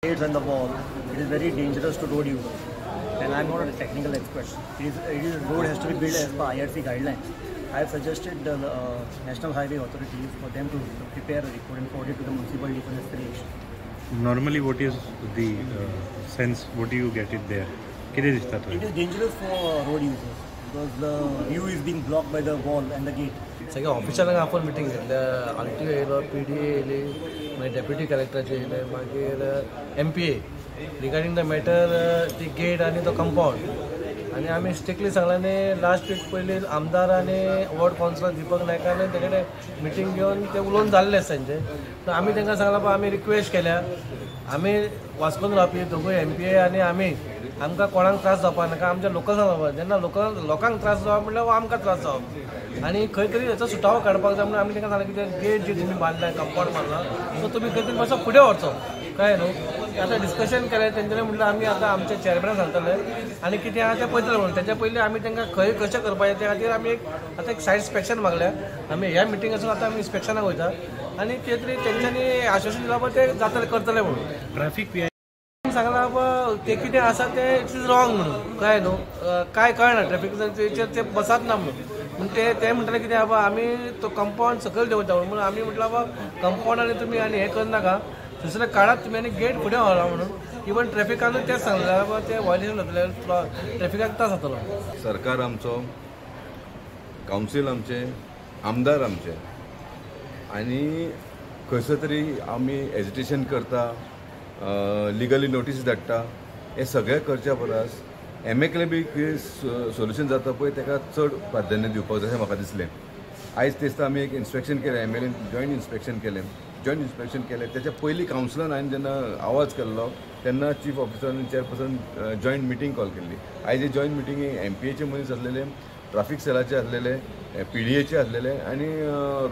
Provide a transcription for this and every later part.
Gates and the wall, it is very dangerous to road users. And I'm not a technical expert. It is road has to be built as per IRC guidelines. I have suggested the National Highway Authority for them to prepare a report and forward it to the municipality for necessary action. Normally, what is the sense? What do you get it there? कितें दिसता It थंय? Is dangerous for road users because the view is being blocked by the wall and the gate. सगळ्या ऑफिसरांक आपोवन meeting घेतल्या. R T O येयलो, P D A येयली, मागीर deputy कलेक्टराचे येयले, मागीर MPA regarding the matter, ती गेट आनी तो कंपाऊंड. आनी आमी स्ट्रिक्टली सांगलां न्ही, लास्ट वीक पयलीं आमदार आनी वॉर्ड कावन्सिलर दीपक नायकान तेजे कडेन मिटींग घेवन ते उलोवन जाल्ले आसा तेंचे. तर आमी तांकां सांगलां, पळय, आमी रिक्वेस्ट केल्या, आमी वास्कोन रावपी दोगूय एमपीए आनी आमी, आमकां कोणाक त्रास जावपा नाका. आमच्या लोकल जावपा जेन्ना लोकल लोकांक त्रास जावप म्हणल्यार हो आमकां त्रास जावप आनी खंय तरी हेचो सुटावो काडपाक जाय म्हणून आमी तांकां सांगलें की ते गेट जी तुमी बांदला, कंपाऊंड बांदला, तो तुमी खंय तरी मातसो फुडें व्हरचो. कळ्ळें न्हू? आतां डिस्कशन केलें तेंच्यांनी. म्हटल्यार आमी आतां आमच्या चेअरमॅनाक सांगतले आनी कितें आहा तें पळयतले म्हणून. तेच्या पयलीं आमी तांकां खंय कशें करपाचें त्या खातीर आमी एक आतां एक सायड इन्स्पेक्शन मागल्या. आमी ह्या मिटिंगासून आतां आमी इन्स्पेक्शनाक वयता आनी ते तरी तेंच्यांनी आश्वासन दिलां पळय, ते जातले, करतले म्हणून. ट्रॅफिक पी सांगला ते कितें आसा ते it is wrong म्हणून. कळ्ळें न्हू? काय कळना, ट्रॅफिक ते बसात ना म्हणून. पूण ते ते म्हणटाले कितें बाबा, आमी तो कंपाऊंड सकयल देंवता म्हणून. आमी म्हटलं, बाबा, कंपाऊंड आनी तुमी आनी हें करनाका, दुसरें काडात तुमी आनी गेट फुडें व्हरा म्हणून. इवन ट्रॅफिकानूय तेंच सांगलें, बाबा, ते व्हायलेशन जातलें, ट्रॅफिकाक त्रास जातलो. सरकार आमचो, कावन्सील आमचें, आमदार आमचे आनी खंयसर तरी आमी एजिटेशन करता, लिगली नोटीस धाडटा, हें सगळें करच्या परस एमएकले बी कितें सोल्युशन जाता पळय, ताका चड प्राधान्य दिवपाक जाय अशें म्हाका दिसलें. आयज तेच आमी एक इन्स्पेक्शन केलें, एमएलएन जॉयंट इन्स्पेक्शन केलें. जॉयंट इन्स्पेक्शन केलें त्याच्या पयलीं कावन्सिलान हांवें जेन्ना आवाज केल्लो तेन्ना चीफ ऑफिसर आनी चेअरपर्सन जॉयंट मिटींग कॉल केल्ली. आयज जॉयंट मिटींगेक एमपीएचे मनीस आसलेले, ट्राफीक सेलाचे आसलेले, पीडीएचे आसलेले आनी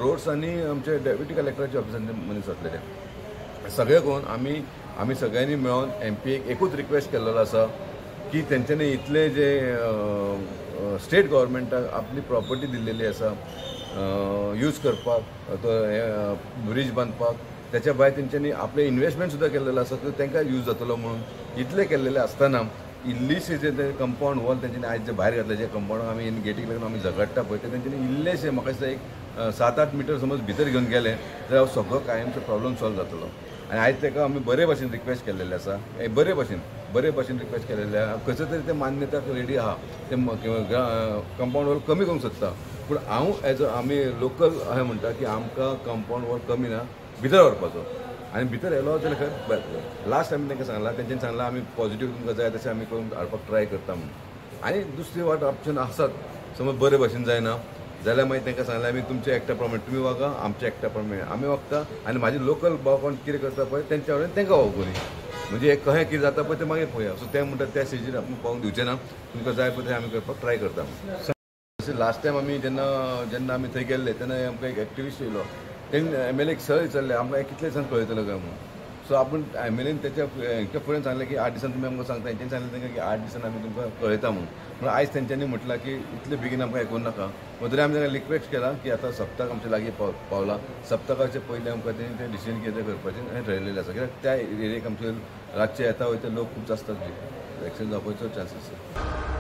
रोड्स आनी आमचे डेप्युटी कलेक्टराचे ऑफिसांचे मनीस आसलेले. सगळे करून आमी सगळ्यांनी मेळोन एमपीएक एकूच रिक्वेस्ट केल्लो आसा की तेंच्यांनी इतले जे स्टेट गव्हर्मेंटाक आपली प्रॉपर्टी दिल्लेली आसा यूज करपाक, तो ब्रीज बांदपाक, त्याच्या भायर तेंच्यांनी आपलें इन्वेस्टमेंट सुद्दां केल्लेलो आसा, तो तांकां यूज जातलो म्हणून इतलें केल्लेलें आसतना इल्लीशी जे ते कंपाऊंड वॉल तेंच्यांनी आयज जे भायर घातले, जे कंपाऊंड आमी गेटीक लागून आमी झगडटा पळय, ते तेंच्यांनी इल्लेशे म्हाका दिसता एक 7-8 मिटर समज भितर घेवन गेले जाल्यार सगळो कायमचो प्रॉब्लम सॉल्व जातलो. आनी आयज ताका आमी बरे भाशेन रिक्वेस्ट केल्लेले आसा, बरे भाशेन रिक्वेस्ट केलेले आसा. खंयसर तरी ते मान्यताक रेडी आहा, ते कंपाऊंड वॉल कमी करूंक सोदता. पूण हांव एज अ आमी लोकल अशें म्हणटा की आमकां कंपाऊंड वॉल कमी ना, भितर व्हरपाचो आनी भितर येलो जाल्यार खंय बरें. लास्ट आमी तांकां सांगलां, तेंच्यांनी सांगलां, आमी पॉझिटीव तुमकां जाय तशें आमी करून हाडपाक ट्राय करता म्हणून. आनी दुसरी वाट ऑप्शन आसात, समज बरे भाशेन जायना जाल्यार मागीर तांकां सांगलें आमी, तुमच्या एक्टा प्रमाणे तुमी वागा, आमच्या एक्टा प्रमाणे आमी वागता आनी म्हाजे लोकल भाव कोण कितें करता पळय तेंच्या वटेन तांकां वागूनी, म्हणजे एक कशें कितें जाता पळय तें मागीर पळोवया. सो ते म्हणटा त्या स्टेजीर आमी पावूंक दिवचे ना, तुमकां जाय पळय तें आमी करपाक ट्राय करता. लास्ट टायम आमी जेन्ना जेन्ना आमी थंय गेल्ले तेन्ना आमकां एक एक्टिविस्ट येयलो, तेणी एमएलएक सरळ विचारलें, आमकां कितले दिसान कळयतलो काय म्हणून. सो आपूण एमएलएन तेच्या हेंच्या फुडें सांगलें की 8 दिसान तुमी आमकां सांगता. हेंच्यांनी सांगलें तांकां की 8 दिसान आमी तुमकां कळयता म्हणून. पूण आयज तेंच्यांनी म्हटलां की इतले बेगीन आमकां हें करूं नाका. तरी आमी तांकां रिक्वेस्ट केला की आतां सप्तक आमच्या लागीं पावलां, सप्तकाचे पयलीं आमकां तें तें डिसिजन कितें करपाचें हें ठरयलेलें आसा. कित्याक त्या एरियेक आमचे रातचे येता वयता लोक खूब आसतात, एक्सिडंट जावपाचो चान्सीस आसा.